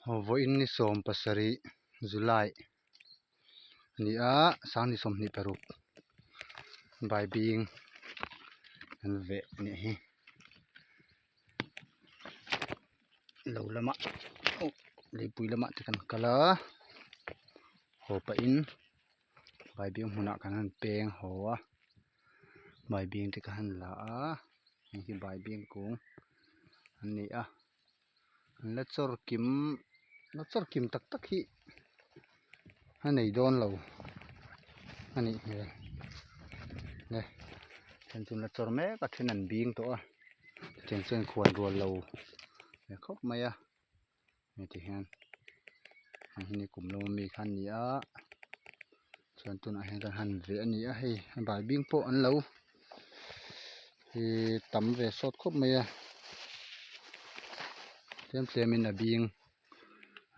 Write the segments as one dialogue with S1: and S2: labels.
S1: Vawiin ni 17 July a ni a sang ni 26 baibing an veh a nih hi lo lamah oh leipui lamah te kan kal a haw pahin baibing hmunah kan han peng haw a baibing te ka han la a heng hi baibing kung an ni a an la chawr kim la chawr kim tak tak hi a nei dawn lo a nih hmel le then chu an la chawr mek a then an bing tawh a chutiang chuan khuan rual lo ve khawp mai a. Heti hian hei hi nikum lama mi kha an ni a chuan tunah hian kan han veh a ni a hei a baibing pawh an lo ihh tam ve sawt khawp mai a tlem tlem in a bing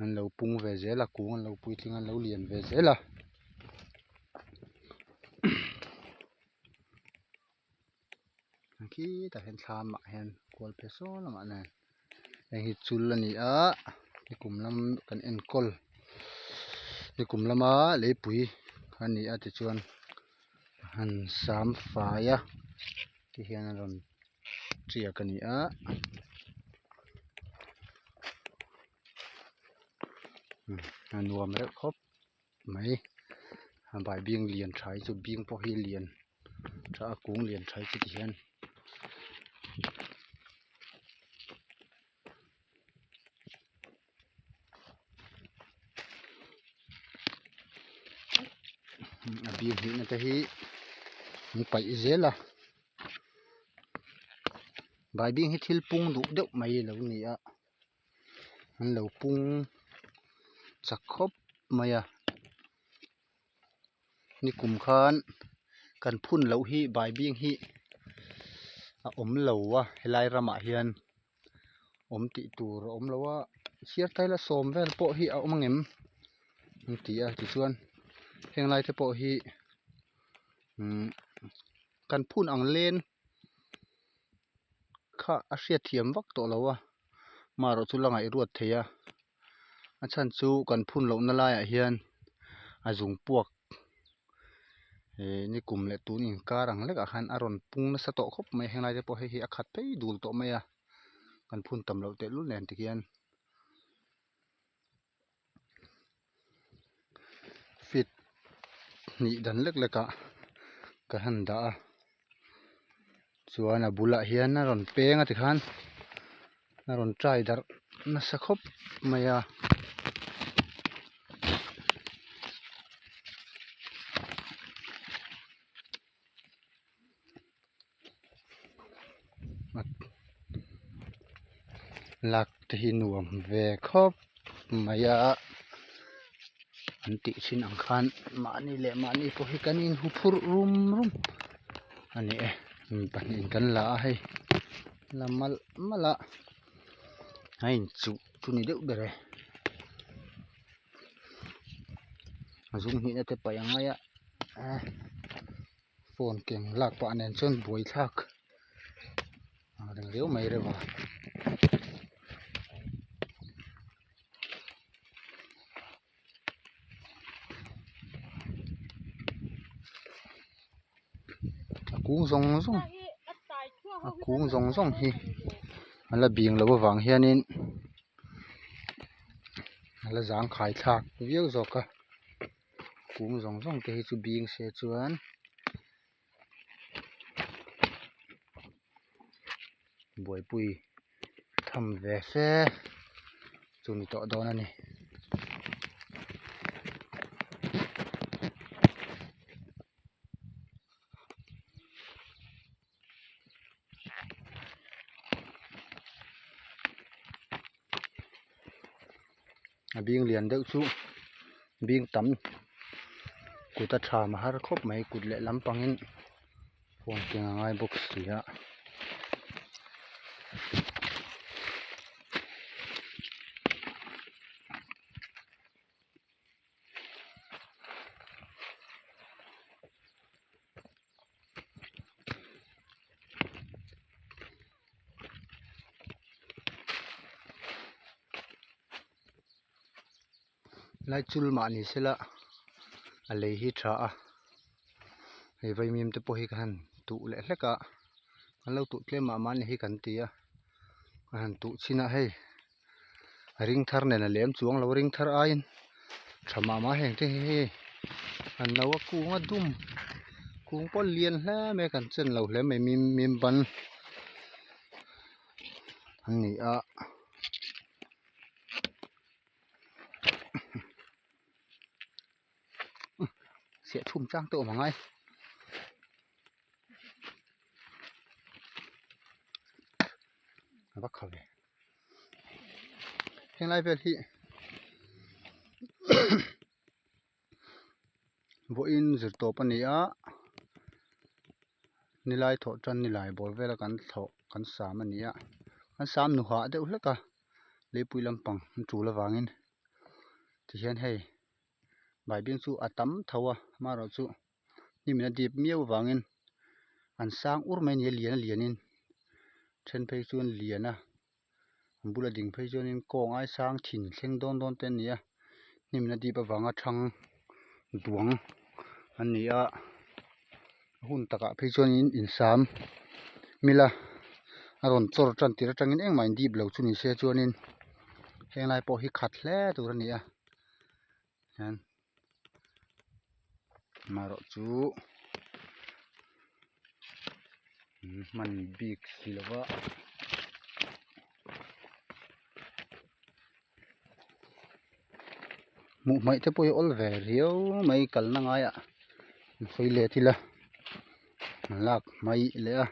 S1: an lo pung ve zel a kung an lo puitling a an lo lian ve zel a. Khitah hian thlam ah hian kual phei sawn lamah nen hei hi chul a ni a nikum lam kan enkawl nikum lama leipui a ni a tichuan han sam fai a tihian a rawn tiak a ni a. A nuam reuh khawp mai a baibing lian tha hi chu bing pawh hi lian tha a kung lian tha hi chu ti hian a bing hnihna te hi an paih zel a baibing hi thil pung duh deuh mai a lo ni a. An lo pung chak khawp mai a nikum khan kan phun loh hi baibing hi a awm lo a helai ramah hian awm tih tur a awm lo a chhiar taila sawm vel pawh hi a awm ang em an ti a tichuan heng lai te pawh hi umm kan phun ang len. Kha a hriat thiam vak tawh lo a marawh chu la ngaihruat thei a a chhan chu kan phun loh na laiah hian a zung puak eh nikum leh tun inkar ang lekah khan a rawn pung nasa tawh khawp mai a henglai te pawh hei hi a khat phei dul tawh mai a kan phun tam loh tehlul nen tikhian. Feet hnih dan lek lek ah ka han dah a chuan a bulah hian a rawn peng a tikhan a rawn try darh nasa khawp mai a. Lak te hi nuam ve khawp mai a an tih thin ang khan mahni leh mahni pawh hi kan inhu phurh rum rum a ni e mi pahnihin kan la a hei la malh malh a a inchuh chu ni deuh ber e a zum hnihna te paih a ngai a phone keng lak pah nen chuan buai thlak ang reng riau mai reuh a. A kung zawng zawng a kung zawng zawng hi a la bing loh avang hianin a la zangkhai thlak viau zawk a. Kung zawng zawng te hi chu bing se chuan buaipui tham ve fe chu ni tawh dawn a ni. A bing lian deuh chu bing tam kut a tham a har khawp mai kut leh lampangin phone keng a ngai bawk si a. Lai chul mah ni sela a lei hi tha a hei vaimim te pawh hi ka han tuh leh hlek a an lo tuh tlem mah mah ni hi kan ti a a han tuh chin a hei a ring thar nen a lem chuang lo ring thar aiin tha mah mah heng te hi hei an lo a kung a dum kung pawh lian hle mai a kan chen lo hle mai mim mim ban an ni a. Sehchhum chang te awm ang ai. A va kha ve. Henglai vel hi vawiin zir tawp a ni a nilai thawh tan nilai bawr vela kan thlawh kan sam a ni a kan sam nuhah deuh hlek a leipui lampang an tul avangin tihian hei baibing chu a tam tho a amaherawhchu hnim in a dip miau avangin an sang ur mai a ni a lian a lianin then phei chuan lian a an bula ding phei chuanin kawng ai sang thin thleng dawn dawn te an ni a hnim in a dip avanga thang duang an ni a a hun takah phei chuanin insam mila a rawn chawr tan tir atangin engmah in dip lo chu ni se chuanin henglai pawh hi khat hle tur a ni a hian amaherawh chu hman bik si lova hmuh hmaih te pawh hi awl ve riau mai kalna ngaiah an sawi let ila an lak hmaih leh a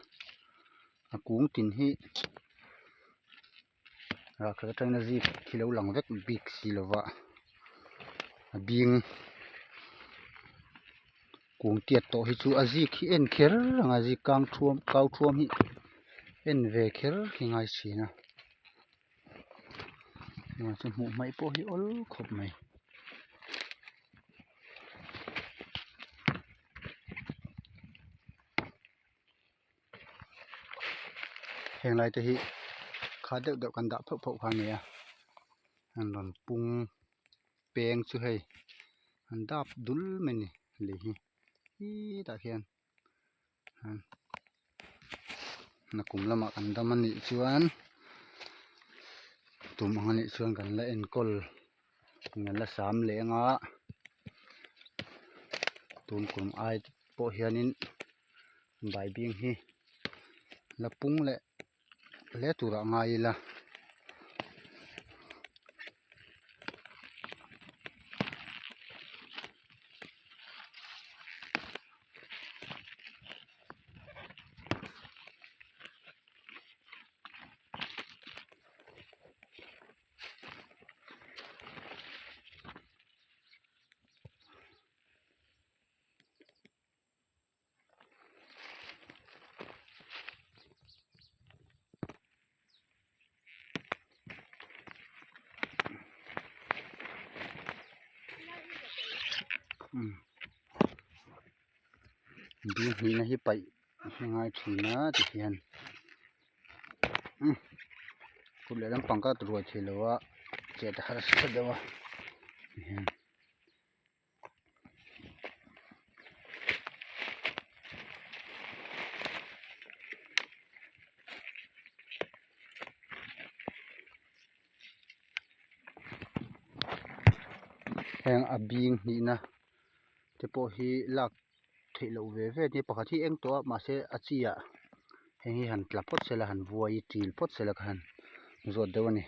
S1: a kung tin hi. Rah khat atangin a zik khi lo lang vek bik si lova a bing kung tiat tawh hi chu a zik hi en kher ang a zik kang thuam kau thuam hi en ve kher khi ngai thin a chu hmuh hmaih pawh hi awl khawp mai. Heng lai te hi kha deuh deuh kan dah phauh phauh kha a ni a an rawn pung peng chu hei an dap dul mai a ni lei hi hetah hian nakum lamah kan dam a nih chuan tum ang a nih chuan kan la enkawl kan la sam leh anga tun kum ai pawh hianin. Baibing hi la pung leh hle turah ngai ila. Bing hnihna hi paih a ngai thin a tikhian kut leh lampang ka ruai thei lo a chet a harsa deuh a tihian. Heng a bing hnihna te pawh hi lak theih loh ve ve ania pakhat hi eng tawh a mahse a chi ah heng hi han tla phawt sela han vuai til phawt sela kha han zawt deuh a ni.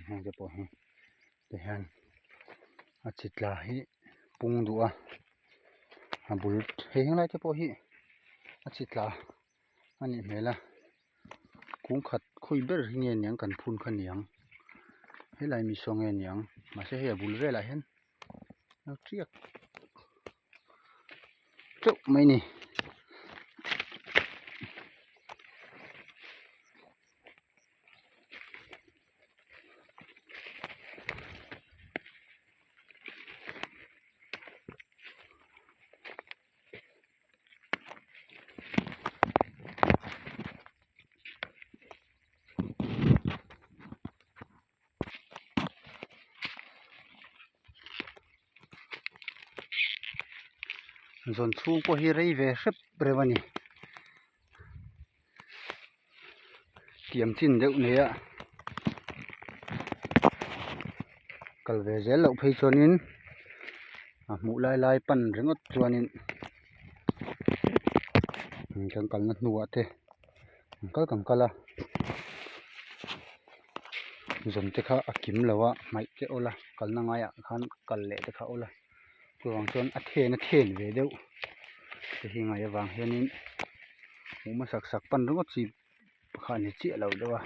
S1: Heng te pawh hi ti hian a chi tla hi pung duh a a bul hei henglai te pawh hi a chi tla a nih hmel a kung khat khawi ber hi nge niang kan phun kha niang helai mi saw nge niang mahse hei a bul velah hian. A tiak teuh mai a ni. Zawn chhung pawh hi rei ve hrep reuh a ni. Tiam chin deuh nei a kal ve zel loh phei chuanin a hmuh lai lai pan ringawt chuanin kan kalna hnuah te kan kal kan kal a zawn te kha a kim lo a hmaih te awl a kalna ngaiah khan kal leh te kha awl a. Chuvang chuan a then a then ve deuh te hi ngaih avang hianin hmuh hmasak sak pan ringawt chi kha a ni chiah lo deuh a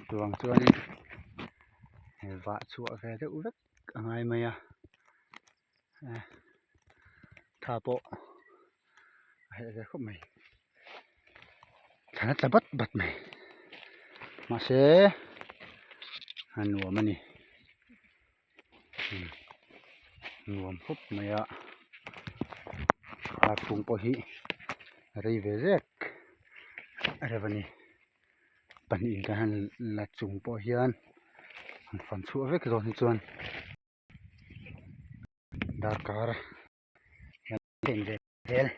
S1: chuvang chuanin vah chhuah ve deuh vek a ngai mai a tha pawh a herh ve khawp mai thlan a tla bat bat mai mahse a nuam a ni. Nuam khawp mai a a chhung pawh hi rei ve zek reuh a ni pahnihin kan han la chung pawh hian han fan chhuah vek zawng hi chuan darkar hian ve zel.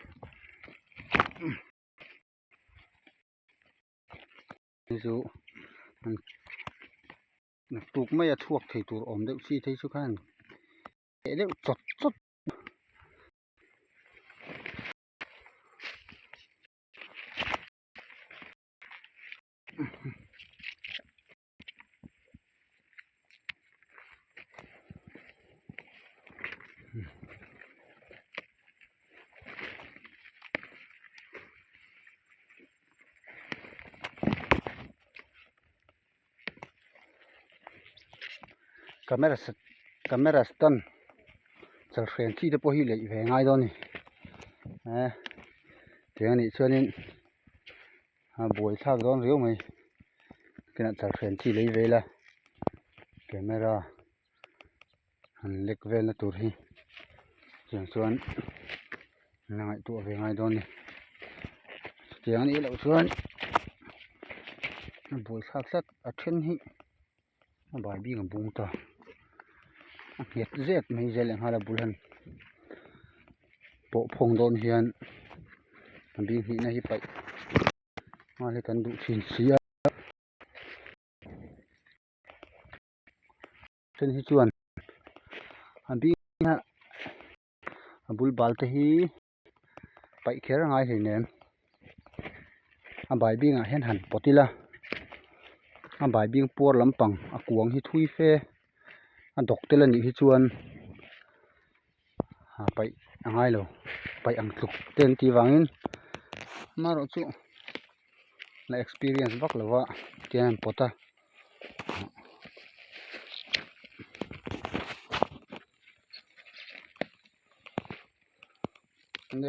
S1: Chu Naktuk maia chhuak thei tur awm deuh chi te chu khan leh deuh chawt chawt. Camera camera stand chalhren chi te pawh hi leih ve ngai dawn a ni eh tiang anih chuanin a buai thlak dawn riau mai kinah chalhren chi lei ve ila camera han lek velna tur hi tiang chuan an la ngaihtuah ve ngai dawn a ni chutiang anih loh chuan a buai thlak tlat a then hi a bai bik a bung ta a nghet zet mai zel leh nghal a bul han pawh phawng dawn hian a bing hnihna hi paih nghal hi kan duh thin si a. Then hi chuan a bik a a bul bal te hi paih kher a ngai hleinem a bai bingah hian han pawt ila a bai bing puar lampang a kuang hi thui fe a dawk tel a nih hi chuan a paih a ngai lo paih ang tluk te an tih vangin amaherawhchu la experience vak lo a tian an pawt a.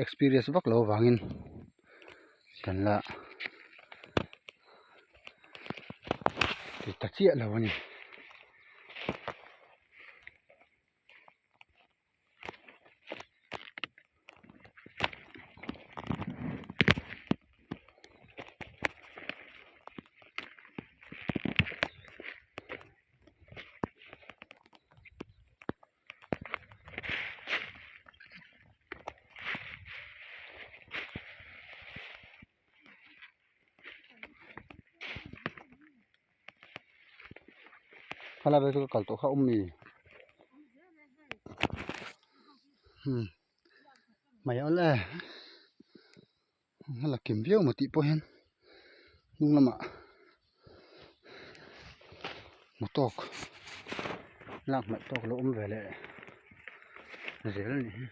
S1: Experience vak lo avangin kan la ti ta chiah lo a ni. Khalai vel chu ka kal tawh kha awm mi mai awl e a la kim viau maw tih pawh hian hnung lamah hmu tawk lak hmaih tawk lo awm ve leh zel a nih hi.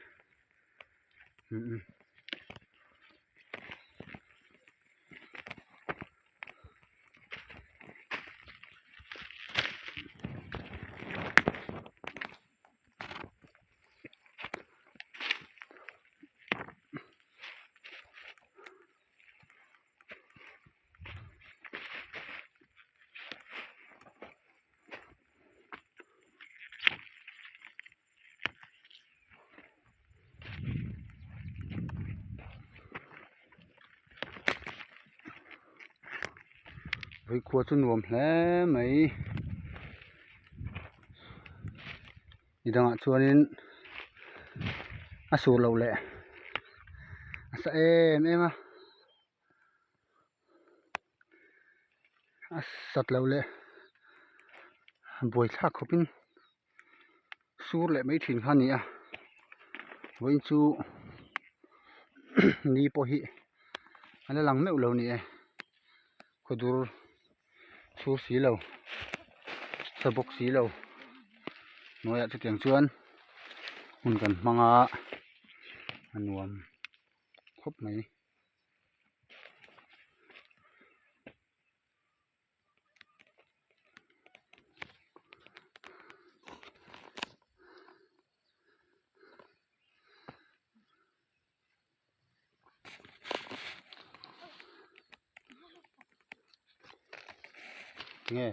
S1: Veikhua chu nuam hle mai ni dangah chuanin a sur loh leh. A sa em em a a sat loh leh buaithlak khawp in sur leh mai thin kha a ni a vawiin chu ni pawh hi a la lang meuh lo a ni e khawdur chhur si lo sa bawk si lo hnuaiah chutiang chuan hun kan hmang a a nuam khawp mai. Nge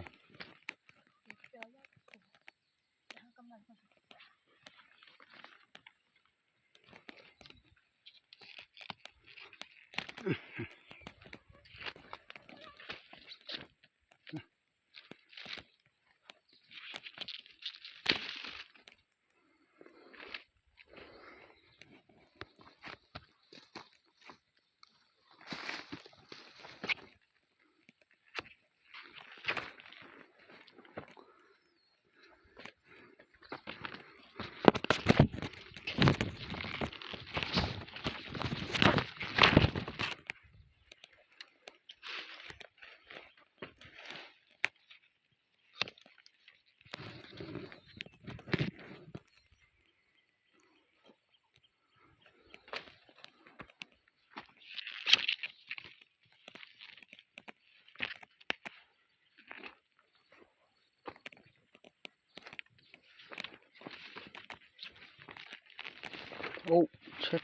S1: Oh chhe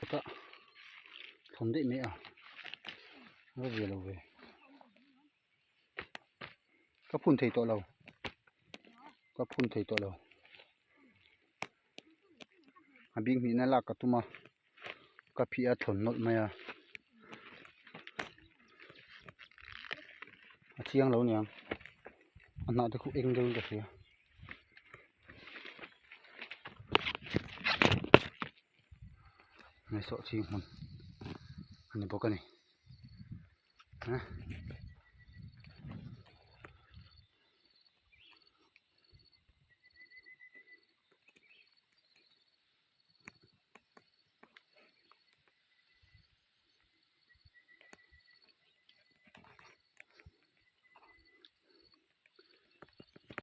S1: ta thawm daih mai a va ve lo ve ka phun thei tawh lo ka phun thei tawh lo a bik hnihna lak ka tum a ka phih a thlawn nawlh mai a a chiang lo aniang a hnah te khu eng deuhin ka hria. Hmeichhe ching hmun a ni bawk a ni.